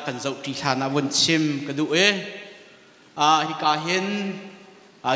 kan zohṭi hlan ah vun chim ka duh i hika hin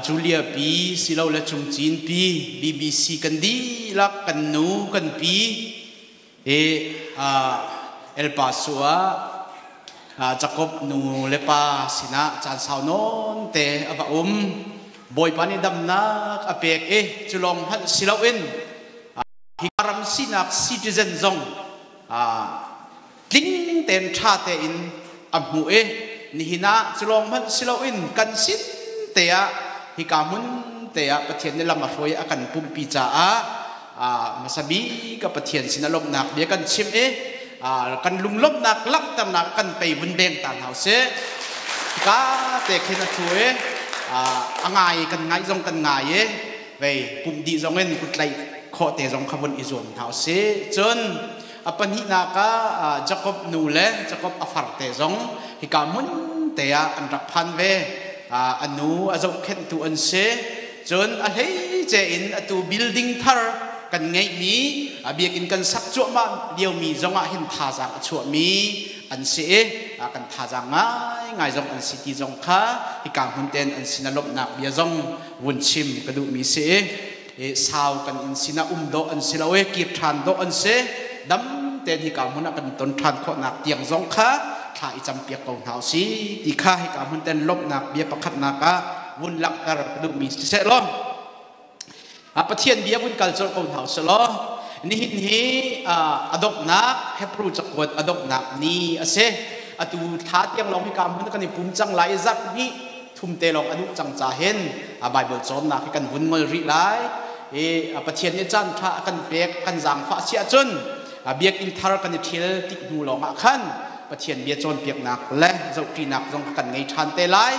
Julia pi silole Cungcin pi BBC kan dihlak kan nu kan pi hi El Paso ah Jacob nu le pa sinah caan sau nawn te a va um. Bawipa nih damnak a pek i cu lawng hmanh si loin hi ram sinak citizen zong tling tein ṭha tein a hmuh i nihin ah cu lawng hmanh si loin kan sin te ah hika hmun te ah Pathian nih lam a hruai a kan pumhpi caah hmasa bik a Pathian sin a lawmhnak bia kan chim i kan lunglawmhnak langhternak kan pei vun beng ta hna usih. Hika te khin a ṭhu i a ngai kan ngaih zong kan ngai i vei pumh dih zong in kutlaih khawh te zong kha vun i zuam hna usih. Cun a pahnihnak ah Jakob nu le Jakob a farte zong hika hmun te ah an rak phan ve. A nu a zohkhenhtu an si. Cun a hleice in atu building thar kan ngeihmi biakinn kan sak cuahmah liomi zongah hin thazaang a chuahmi an si i kan thazaang ngaingai zong an si ti zong kha hika hmun ten an sin a lawmhnak bia zong vun chim ka duhmi si i sau kan inn sinah um dawh an si lo i kir ṭhan dawh an si. Dam tein hika hmun ah kan ton ṭhan khawhnak tiang zong kha thla i campiak ko hna usih ti kha hika hmun ten lawmhnak bia pakhatnak ah vun langhter ka duhmi siseh law Pathian bia vun kal colh ko hna usih law nihin hi a donghnak Hebrew cakuat a donghnak ni a si. Atu thla tiang lawng hika hmun kan i pum cang lai i zarh hnih thum te lawng a duh cang ca hin Bible cawnnak hi kan vun ngol rih lai i Pathian nih caan ṭha a kan pek kan zaangfah si ahcun biakinn thar kan i ṭhil tik hnu lawng ah khan Pathian bia cawnpiaknak le zohṭinak zong kan ngei ṭhan te lai.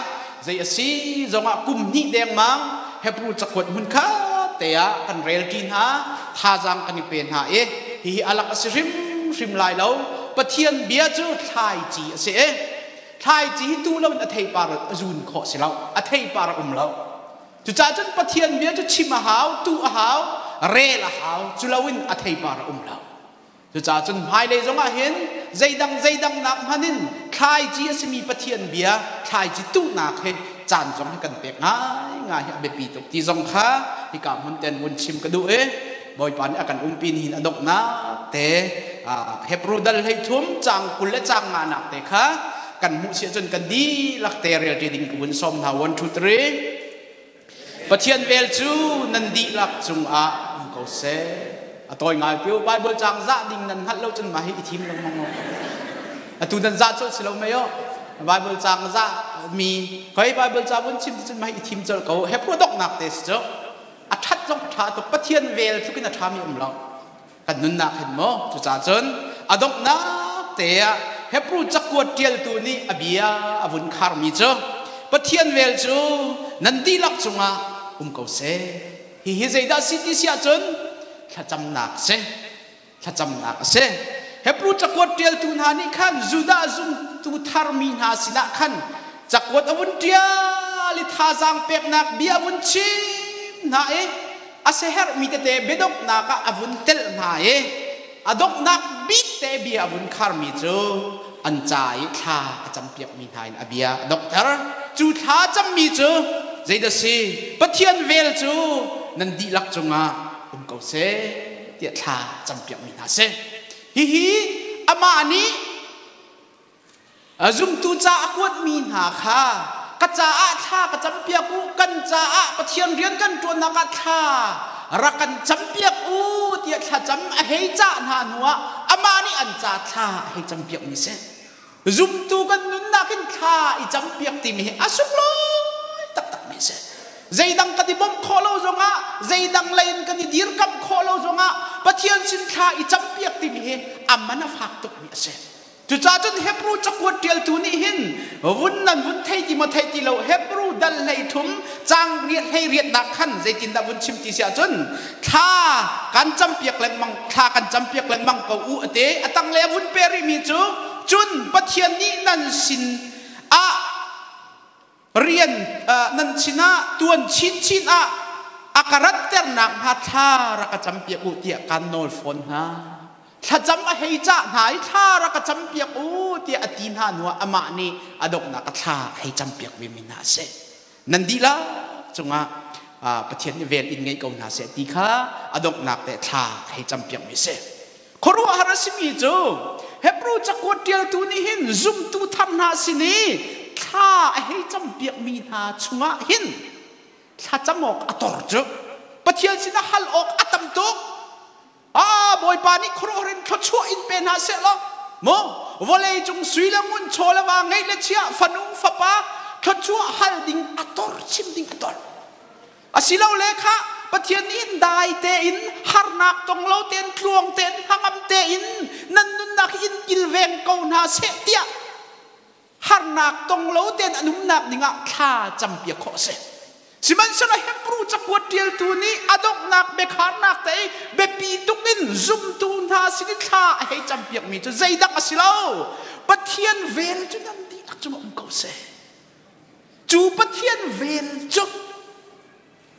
Zei a si zongah kum hnih dengmang Hebrew cakuat hmun khat te ah kan rel ṭi hna, thazaang kan i pe hna i hihi alak a si hrimhrim lai lo. Pathian bia cu thlaici a si i thlaici hi tu loin a theipar a zun khawh si lo, a theipar a um lo. Cucaah cun Pathian bia cu chim a hau, tu a hau, rel a hau, cu loin a theipar a um lo. Cucaah cun hmailei zongah hin zeidang zeidang nak hmanh in thlaici a simi Pathian bia thlaici tuhnak hi caan zong hi kan pek ngaingai hi a biapi tuk ti zong kha hika hmun ten vun chim ka duh i Bawipa nih a kan umpi nihin a donghnak te Hebrew dal 13 caang 20 le caang nganak te kha kan hmuh si ahcun kan dihlak te rel ṭi ding ka vun sawm hna. 1 2 3. Pathian vel cu nan dihlak cungah um ko seh. A tawi ngai pio. Bible caang zah ding nan hngalh lo cun mah hi i thim lengmang o. Atu nan zah colh si lo mei o. Bible caang zah mi hoi Bible ca vun chim cun mah hi i thim colh ko. Hebrew donghnak te si cu a ṭhat zong ṭha tuk. Pathian vel tluk in a ṭhami um lo kan nunnak hin maw. Cucaah cun a donghnak te ah Hebrew cakuat ṭialtu nih a bia a vun kharmi cu Pathian vel cu nan dihlak cungah um ko seh. Hihi zeidah si ti si ahcun thlacamnak si, thlacamnak a si. Hebrew cakuat ṭialtu hna nih khan Judah zumtu tharmi hna sinah khan cakuat a vun ṭial i thazaang peknak bia a vun chim hna i a siaherhmi tete biadonghnak ah a vun telh hna i a donghnak bik te bia a vun kharmi cu an ca i thla a campiakmi hna in a bia a donghter. Cu thla cammi cu zeidah si? Pathian vel cu nan dihlak cungah um ko seh tiah thla campiakmi hna si. Hihi amah nih zumtu ca a kuatmi hna kha ka caah thla ka campiak u, kan caah Pathian rian kan ṭuannak ah thla rak kan campiak u tiah thlacam a hei cah hna hnuah amah nih an ca thla a hei campiakmi si. Zumtu kan nunnak in thla i campiak timi hi a sunglawi taktakmi a si. Zeidang kan i bawmh khawh lo zongah, zeidang lei in kan i dirkamh khawh lo zongah Pathian sin thla i campiak timi hi a man a fak tukmi a si. Cucaah cun Hebrew cakuat ṭialtu nih hin vun nan vun thei ti maw thei ti lo, Hebrew dal 13 caang riat hlei riatnak khan zeitindah vun chim ti si ahcun thla kan campiak lengmang, thla kan campiak lengmang ko u a ti. A tanglei a vun pe rihmi cu cun Pathian nih nan sin ah rian nan sinah tuan chinchin ah a ka ratternak hnga thla rak ka campiak u tiah kan nawl fawn hna. Thlacam a hei cah hna i thla rak ka campiak u tiah a ti hna hnuah amah nih a donghnak a thla a hei campiak vemi hna a si. Nan dihlak cungah Pathian nih vel in ngei ko hna seh ti kha a donghnak te thla a hei campiakmi a si. Khuaruahhar a simi cu Hebrew cakuat ṭialtu nih hin zumtu thar hna sin i thla a hei campiakmi hna chungah hin thlacam awk a tor cu Pathian sinah hal awk a tam tuk. Ah, Bawipa nih khuaruahhar in thluachuah in pe hna seh law mu vawlei cung sui le ngun chaw le va ngeih le chia fanu fapa thluachuah hal ding a tor chim ding a tor. Asilole kha Pathian nih hin dai tein harnak tong lo tein tluang tein hnangam tein nan nunnak hi in kilveng ko hna seh tiah harnak tong lo tein an umnak dingah thla campiak khawh a si. Sihmanhsehlaw Hebrew cakuat ṭialtu nih a donghnak biakharnak te i biapi tuk in zumtu hna sin i thla a hei campiakmi cu zeidang a si lo. Pathian vel cu nan dihlak cungah um ko seh. Cu Pathian vel cu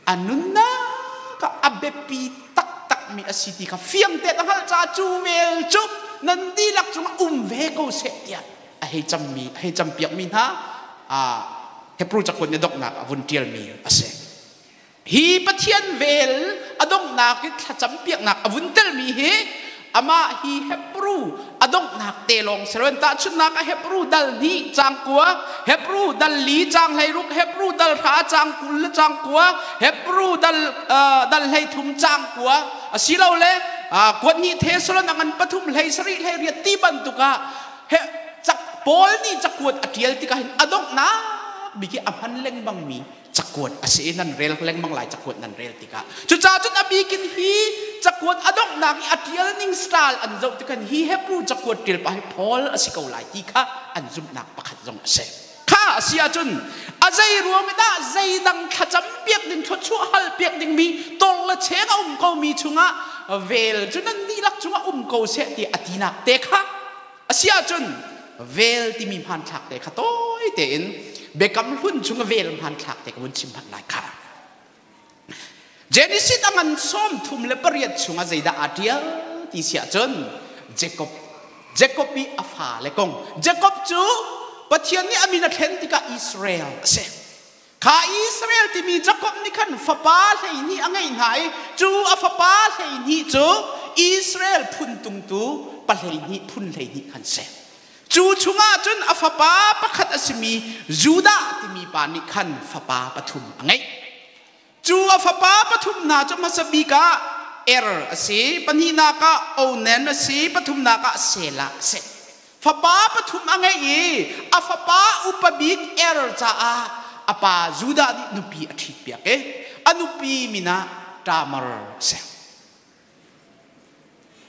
a nunnak ah a biapi taktakmi a si ti kha fiang tein a hngalh caah cu vel cu nan dihlak cungah um ve ko seh tiah a hei cammi a hei campiakmi hna Hebrew cakuat nih donghnak a vun ṭialmi a si. Hi Pathian vel a donghnak i thlacam piaknak a vun telmi hi amah hi Hebrew a donghnak te lawng si loin tahchunhnak ah Hebrew dal hnih caang kua, Hebrew dal li caang 16, Hebrew dal hra caang 20 le caang kua, Hebrew dal dal 33 caang kua asilole kuat hnih Thessalon a ngan pathum 17 18 ti bantuk ah Paul nih cakuat a ṭial tikah hin a donghnak bik hi a hman lengmangmi cakuat a si i nan rel lengmang lai cakuat nan rel tikah. Cucaah cun a bikin hi cakuat a donghnak i a ṭial ning style an zoh tikhan hi Hebrew cakuat ṭial pa hi Paul a si ko lai ti kha an zumhnak pakhat zong a si. Kha a si ahcun a zei ruang i dah zeidang thlacam piak ding thluachuah hal piak dingmi tol le cheng a um komi chungah vel cu nan dihlak cungah um ko seh ti a tinak te kha A si ahcun vel timi hmanthlak te kha tawi tein Biakam Hlun chung vel hmanthlak te ka vun chim hmanh lai kha. Genesis a ngan 38 chungah zeidah aa ṭial ti si ahcun Jacob Jacob i a fale kong Jacob cu Pathian nih a min a thlen tikah Israel a si. Kha Israel timi Jakob nih khan fapa 12 a ngeih hna i cu a fapa 12 cu Israel phun tungtu pa 12 phun 12 khan si. Cu chungah cun a fapa pakhat a simi Judah timi pa nih khan fapa pathum a ngeih. Cu a fapa pathum hna cu hmasa bik ah Er a si, pahnihnak ah Onan a si, pathumnak ah Selah a si. Fapa pathum a ngeih i a fapa upa bik Er caah a pa Judah nih nupi a ṭhitpiak i a nupi min ah Tamar a si.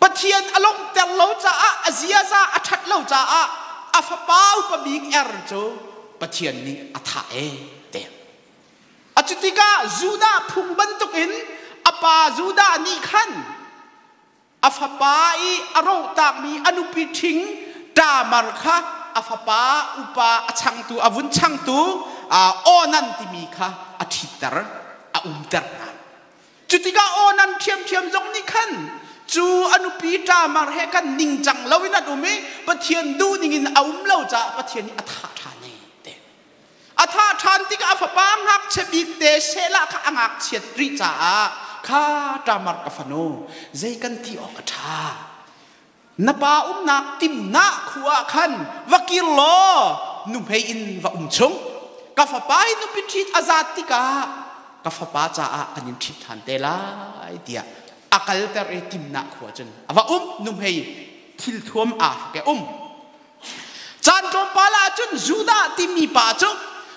Pathian a lawmhter lo caah a ziaza a ṭhat lo caah a fapa upa bik Er cu Pathian nih a thah e te. A cu tikah Judah phung bantukin a pa Judah nih khan a fapa i a rohtakmi a nupi ṭhing Tamar kha a fapa upa a changtu a vun changtu Onan timi kha a ṭhitter a umter hna. Cu tikah Onan ṭhiamṭhiam zong nih khan cu a nupi Tamar he khan ningcang loin an um i Pathian duhning in a um lo caah Pathian nih a thah ṭhan i A thah ṭhan tikah a fapa ngakchia bik te Shelah kha a ngakchiat rih caah kha Tamar ka fanu zei kan ti awk a ṭha. Na pa umnak Timnah khua ah khan va kir law nuhmei in va um chung. Ka fapa hi nupi ṭhit a zat tikah ka fapa caah kan in ṭhit ṭhan te lai tiah a kalter i Timnah khua cun a va um nuhmei thilthuam aa hruk i a um. Caan tlawmpal ah cun Judah timi pa cu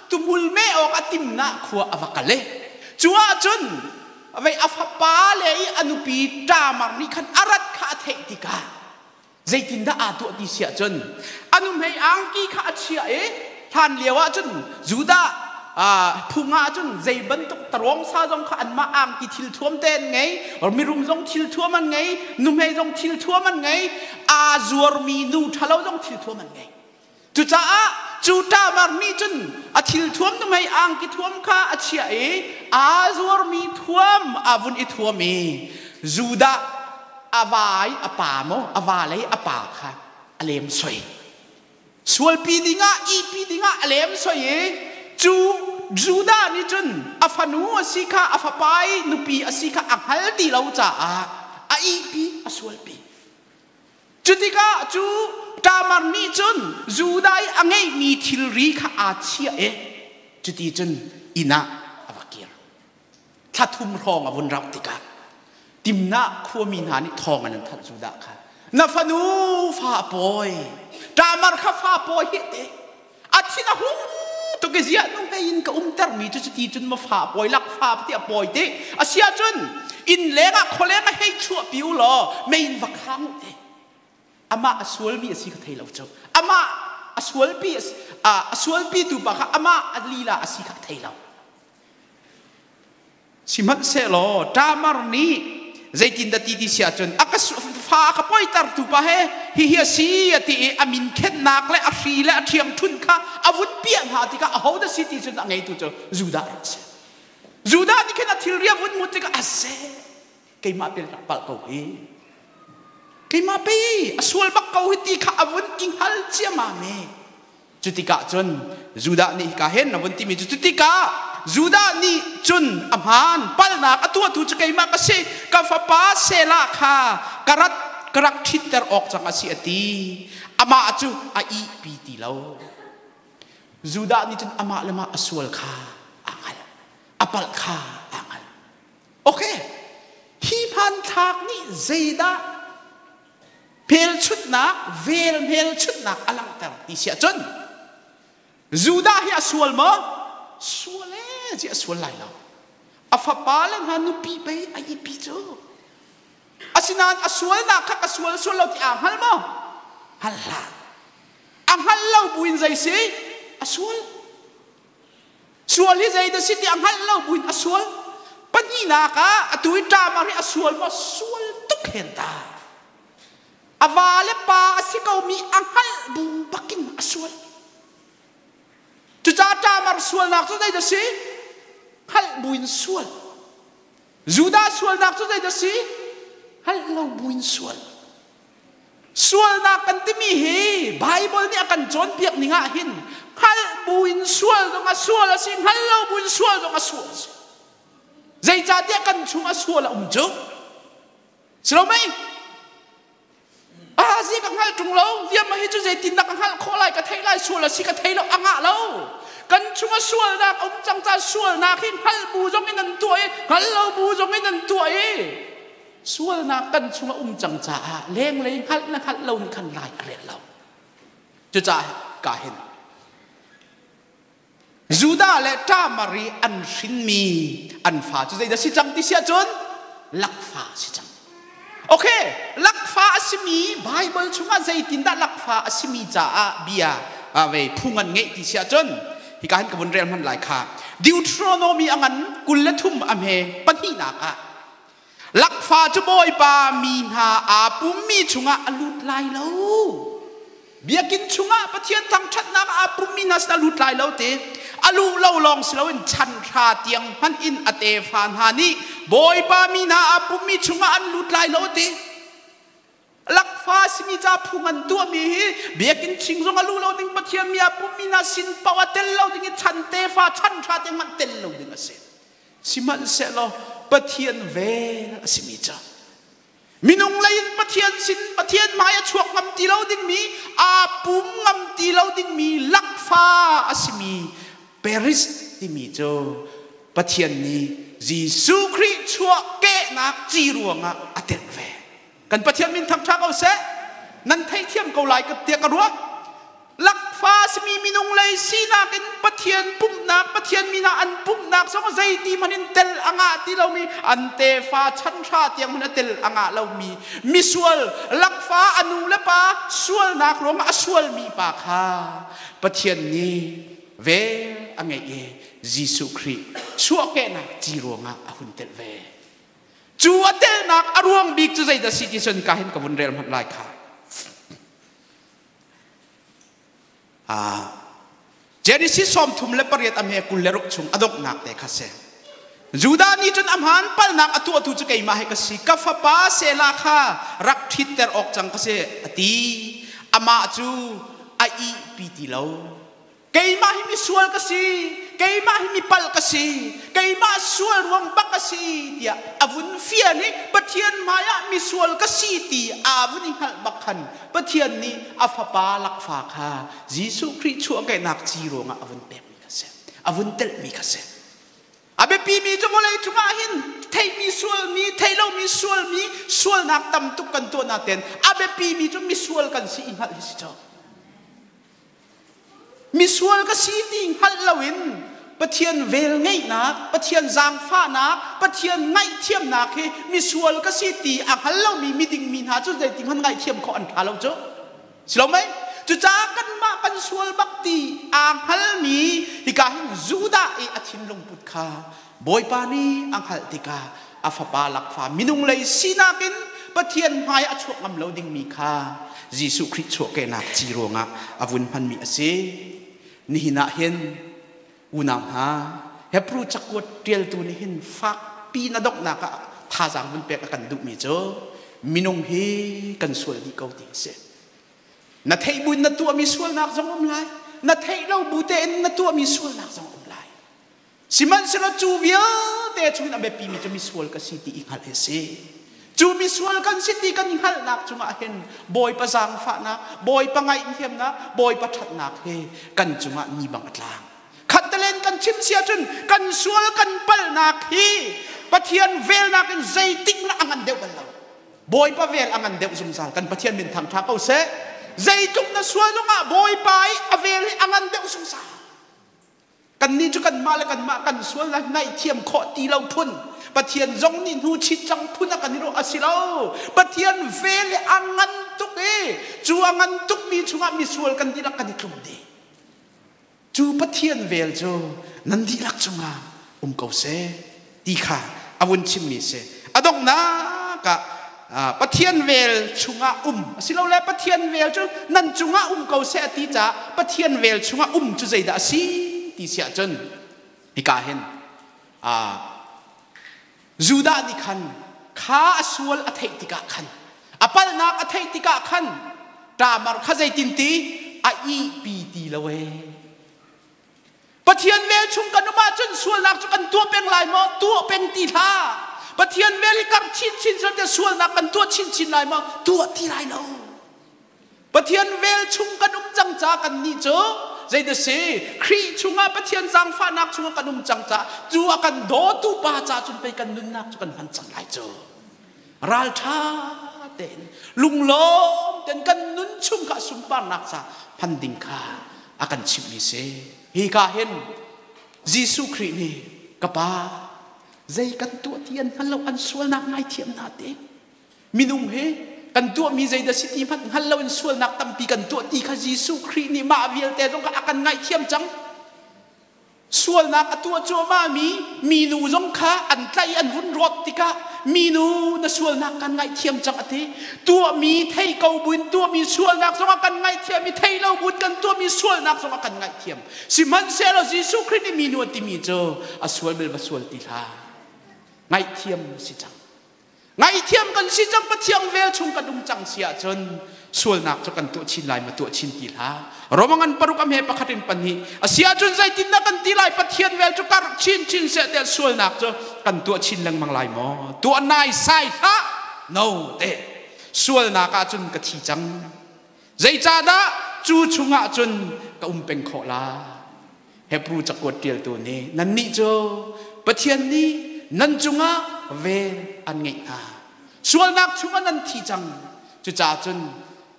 tumul meh awk a Timnah khua a va kal i cu ah cun vei a fapa le i a nupi Tamar nih khan a rat kha a theih tikah zeitindah aa tuah ti si ahcun a nuhmei angki kha a chiah i hlan lio ah cun Judah phung ah cun zei bantuk tarawng sa zong kha anmah angki thil thuam te an ngei mirum zong thil thuam an ngei nuhmei zong thil thuam an ngei aa zuarmi nu ṭhalo zong thil thuam an ngei. Cucaah cu Tamar nih cun a thil thuam nuhmei angki thuam kha a chiah i aa zuarmi thuam aa vun i thuam i Judah A va i a pa maw a va lei a pa kha a lem soi. Sualpi dingah ihpi dingah a lem soi i cu Judah nih cun a fanu a si kha a fapa i nupi a si kha a hngal ti lo caah a ihpi a sualpi. Cutikah cu Tamar nih cun Judah i a ngeihmi thilri kha aa chiah i cuti cun inn ah a va kir. Thla thum hrawng a vun rauh tikah Timnah khuami hna nih thawng an an thanh Judah kha. Na fanu fa a pawi. Tamar kha fa pawi hi te. A thin a hung tuk i ziah nu hei in ka umtermi cu cuti cun ma fa a pawi lak fa ti a pawi te. Asia cun inn leng ah khualeng ah hei chuahpi u law mei in va khang u te. Amah a sualmi a si kha thei lo cu. Amah a sualpi a sualpi tu pa kha amah a lila a si kha thei lo. Sihmanhsehlaw Tamar nih zeitindah ti ti si ahcun a ka fa a ka poitertu pa he hihi a si a ti i a min khenhnak le a hri le a ṭhiangṭhunh kha a vun piah hna tikah ahodah si ti cun a ngeitu cu Judah rak si. Judah nih khin a thilri a vun hmuh tikah a seh keimah bel rak palh ko hi keimah pei a sual bak ko hi ti kha a vun i hngal ciammam i Cutikah cun Judah nih hika hin a vun timi cu cutikah Judah nih cun a hmaan palhnak a tuahtu cu keimah ka si ka fapa Selah kha ka rat ka rak ṭhitter awk cang a si a ti amah cu a ihpi ti lo Judah nih cun amah le mah a sual kha aa hngal a palh kha aa hngal okay hi hmanthlak nih zeidah hmelchunhnak vel hmelchunhnak a langhter ti si ahcun Judah hi a sual maw? Sual e ci a sual lai lo. A fapa le hna nupi pei a ipi cu. Asinain a sualnak kha ka sual sual lo ti aa hngal maw? Hngal hlah. A hngal lo buin zei si? A sual. Sual hi zei dah si ti a hngalh lo buin a sual. Pahnihnak ah atu i Tamar hi a sual maw? Sual tuk hen ta. A va le pa a si komi a hngalh bu bakin a sual. Cucaah Tamar sualnak cu zei dah si? Hngalh buin sual. Judah sualnak cu zei dah si? Hngalh lo buin sual. Sualnak kan timi hi Bible nih a kan cawnpiak ning ah hin hngalh buin sual zong a sual a si, hngal lo buin sual zong a sual a si. Zeicahtiah kan chung a sual a um cu. Si lo mei? Ah, zi ka hngal ṭung lo. Ziam hi cu zeitindah ka hngalh khawh lai, ka theih lai, sual a si ka thei lo, a ngah lo. Kan chung a sualnak a um cang caah sualnak hi hngalh bu zong in an tuah i hngal lo bu zong in an tuah i Sualnak kan chung a um cang caah lenglei hngalh le hngalh lo nih khan lai a rel lo. Cucaah ka hin Judah le Tamar i an hrinmi an fa cu zeidah si cang ti si ahcun lakfa si cang. Okay, lakfa a simi Bible chungah zeitindah lakfa a simi caah bia vei phung an ngeih ti si ahcun hika hin ka vun rel hman lai kha Deuteronomy a ngan 23 a hme pahnihnak ah Lakfa cu Bawipa mi hna aa pummi chungah a lut lai lo. Biakinn chungah Pathian thangṭhatnak aa pummi hna sin a lut lai lo ti. A luh lo lawng si loin chan hra tiang hmanh in a tefa hna nih Bawipa mi hna aa pummi chungah an lut lai lo ti. Lakfa simi ca phung an tuahmi hi biakinn ching zong a luh lo ding Pathian mi aa pummi hna sin paoh a tel lo ding i chan tefa chan hra tiang hmanh tel lo ding a si. Sihmanhsehlaw Pathian vel a simi cu minung lei in Pathian sin Pathian hmai a chuak ngam ti lo dingmi aa pum ngam ti lo dingmi lakfa a simi Paris timi cu Pathian nih Jesuh Khrih chuah kehnak ci ruangah a telh ve. Kan Pathian min thangṭha ko seh. Nan theithiam ko lai ka tiah ka ruah. Lakfa simi minung lei sinak in Pathian pumhnak, Pathian min ah an pumhnak zong zeiti hmanh in tel a ngah ti lomi, an tefa chan hra tiang hmanh a tel a ngah lomi, misual lakfa a nu le pa sualnak ruangah a sualmi pa kha Pathian nih vel a ngeih i Jesuh Khrih chuahkehnak ci ruangah a hun telh ve. Cu a telnak a ruang bik cu zeidah si ti cun ka hin ka vun rel hmanh lai kha. Genesis 38 a hme 26 chung a donghnak te kha si. Judah nih cun a hmaan palnak a tuahtu cu keimah hi ka si. Ka fapa Selah kha rak ṭhitter awk cang ka si, a ti. Amah cu a ihpi ti lo. Keimah hi misual ka si, keimah hi mipalh ka si, keimah sual ruang bak ka si tiah a vun fian i Pathian hmaiah misual ka si ti aa vun i hngalh bak khan Pathian nih a fapa lakfa kha Jesuh Khrih chuahkehnak ci ruangah a vun pekmi kha si, a vun telhmi kha si. A biapimi cu vawlei cungah hin theihmi sualmi, theih lomi sualmi, sualnak tam tuk kan tuah natein a biapimi cu misual kan si i hngalh hi si cu. Misual ka si ti hngalh loin Pathian velngeihnak, Pathian zaangfahnak, Pathian ngaihthiamnak hi misual ka si ti a hngal lomi miding mi hna cu zeitin hmanh ngaihthiam khawh an ṭha lo cu. Si lo mei? Cucaah kanmah kan sual bak ti aa hngalmi hika hin Judah i a thinlung put kha Bawipa nih a hngalh tikah a fapa lakfa minung lei sinak in Pathian hmai a chuak ngam lo dingmi kha Jesuh Khrih chuahkehnak ci ruangah a vun hmanmi a si. Nihin ah hin unau hna Hebrew cakuat ṭialtu nih hin fakpi na donghnak ah thazaang vun pek a kan duhmi cu minung hi kan sual dih ko ti a si. Na theih buin na tuahmi sualnak zong um lai. Na theih lo bu tein na tuahmi sualnak zong um lai. Sihmanhsehlaw cu vialte chungin a biapimi cu misual ka si ti i hngalh hi a si. Cu misual kan si ti kan i hngalhnak cungah hin Bawipa zaangfahnak, Bawipa ngaihthiamnak, Bawipa ṭhatnak hi kan cungah ni bang a tlang. Khattelen kan chim si ahcun kan sual kan palhnak hi Pathian velnak in zeitik hmanh a ngan deuh bal lo. Bawipa vel a ngan deuh zungzal. Kan Pathian min thangṭha ko seh. Zeitluk na sual zongah Bawipa i a vel hi a ngan deuh zungzal. Kannih cu kanmah le kanmah kan sualnak ngaihthiam khawh ti lo phun Pathian zong nih hnu chit cang phun a kan i ruah a si lo. Pathian vel hi a ngan tuk i cu a ngan tukmi chungah misual kan dihlak kan i tlum dih. Cu Pathian vel cu nan dihlak cungah um ko seh ti kha a vun chimmi si. A donghnak ah Pathian vel chungah um asilole Pathian vel cu nan cungah um ko seh a ti caah Pathian vel chungah um cu zeidah a si ti si ahcun hika hin Judah nih khan kha a sual a theih tikah khan a palhnak a theih tikah khan Tamar kha zeitin ti a ihpi ti lo ee. Pathian vel chung kan um ahcun sualnak cu kan tuah peng lai maw? Tuah peng ti hlah. Pathian vel hi karh chinchin sel te sualnak kan tuah chinchin lai maw? Tuah ti lai lo. Pathian vel chung kan um cang ca kan nih cu zeidah si? Khrih chungah Pathian zaangfahnak chungah kan um cang ca cu a kan dawtu pa ca cun pei kan nunnak cu kan hman cang lai cu. Ralṭha tein lunglawm tein kan nun chung kha sunparnak ca hman ding kha a kan chimhmi si. Hi ka hin Jesuh Khrih nih ka pa zei kan tuah ti an hngal lo an sualnak ngaithiam hna te minung hi kan tuahmi zeidah si ti hmanh hngal lo in sualnak tampi kan tuah ti kha Jesuh Khrih nih mah vialte zong kha a kan ngaihthiam cang. Sualnak a tuah cuahmahmi minu zong kha an tlaih an vun rawt tikah minu na sualnak kan ngaihthiam cang a ti. Tuahmi thei ko buin tuahmi sualnak zong a kan ngaihthiam i thei lo buin kan tuahmi sualnak zong a kan ngaihthiam. Sihmanhsehlaw Jesuh Khrih nih minu a timi cu a sual bel va sual ti hlah. Ngaihthiam si cang. Ngaihthiam kan si cang Pathian vel chung kan um cang si ahcun sualnak cu kan tuah chin lai ma tuah chin ti hlah. Roma ngan paruk a hme pakhat in pahnih a si ahcun zeitindah kan ti lai Pathian vel cu karh chin chin seh tiah sualnak cu kan tuah chin lengmang lai maw? Tuah nai sai hlah. No te. Sualnak ahcun ka thi cang. Zeicahdah cu chungah cun ka um peng khawh lai? Hebrew cakuat ṭialtu nih nannih cu Pathian nih nan cungah vel an ngeih hna. Sualnak chungah nan thi cang. Cucaah cun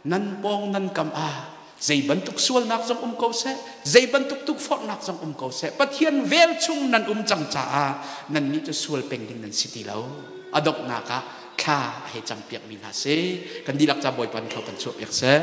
nan pawng nan kam ah zei bantuk sualnak zong um ko seh, zei bantuk tukforhnak zong um ko seh, Pathian vel chung nan um cang caah nannih cu sual peng ding nan si ti lo. A donghnak ah thla a hei campiakmi hna si. Kan dihlak ca Bawipa nih thlawh kan chuahpiak seh.